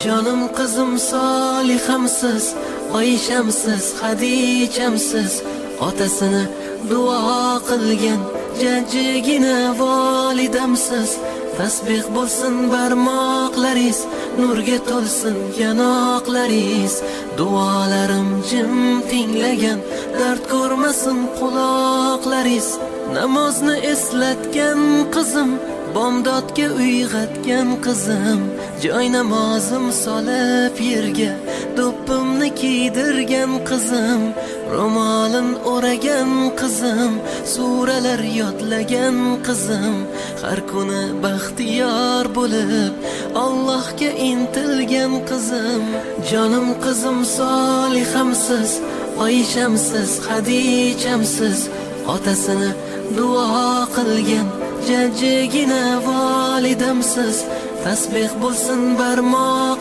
Jonim qizim, solihamsiz, Oyshamsiz, Hadichamsiz. Otasini duo qilgan jajjigina volidamsiz. Tasbeh bo'lsin barmoqlaringiz, nurga to'lsin yanoqlaringiz. Duolarim jim tinglagan, dard ko'rmasin quloqlaringiz. Namozni eslatgan qizim, bomdodga uyg'otgan qizim, joy namozim solib yerga do'ppimni kiydirgan qizim, ro'molin o'ragan qizim, suralar yodlagan qizim, har kuni baxtiyor bo'lib Allohga intilgan qizim. Jonim qizim, solihamsiz, Oyshamsiz, Hadichamsiz. Otasini duo qilgan jajjigina volidamsiz. Tasbeh bo'lsin barmoqlar.